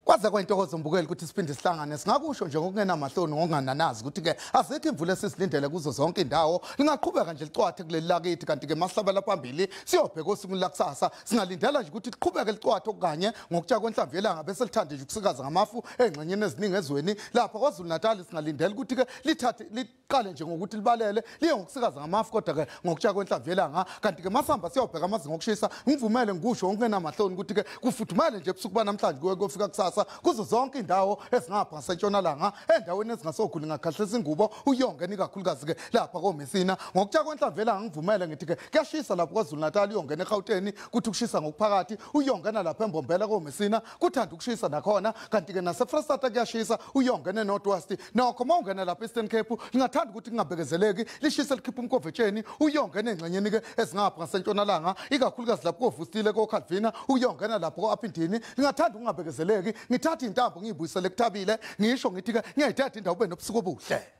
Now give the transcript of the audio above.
Kwaze kwayintokozo mbukeli ukuthi siphinde sihlangane. Singakusho nje ngokungenamahloni, ngokungananazi, ukuthi-ke azikho imvula esizilindele kuzo zonke indawo. Lingaqhubeka nje licwathe kuleli lakithi, kanti-ke masihlabela phambili siyobheka osukwini lakusasa, singalindela nje ukuthi liqhubeke licwathe okanye ngokutsha kwenhlamvu yelanga, bese lithande nje ukusikaza ngamafu ey'ngxenyeni eziningi ezweni. Lapha KwaZulu Natal singalindela ukuthi-ke lithathe liqale nje ngokuthi libalele, liye ngokusikaza ngamafu, kodwa-ke ngokutsha kwenhlamvu yelanga. Kanti-ke masihamba siyobheka amazinga okushisa, ngivumele ngikusho ngokungenamahloni ukuthi-ke kufudumele nje ebusuku banamhlanje kuye kuyofika kusasa kuzo zonke indawo ezingapha ngasentshonalanga, endaweni ezingasoguli ngakhahlisa ingubo, uyongena ikakhulukazi-ke lapha koMessina. Ngokutsha kwenhlamvu yelanga, ngivumele ngithi-ke kuyashisa lapho KwaZulu Natal, uyongena eGauteng kuthi ukushisa ngokuphakathi, uyongena lapha eMbombela koMessina kuthanda ukushisa nakhona, kanti-ke naseFrestata kuyashisa, uyongena eNorth West. Nokho uma ungena lapha Eastern Cape lingathanda ukuthi kungabekezeleki, lishise likhipha umkovetsheni, uyongena engxenyeni-ke ezingapha ngasentshonalanga, ikakhulukazi lapho koVustile, koCalvina, uyongena lapho ko-Aphindini, lingathanda ukungabekezeleki. Ngithatha intambo ngiyibuyisele kuthabile, ngisho ngithi-ke ngiyayithatha indawo, ube nobusuku obuhle.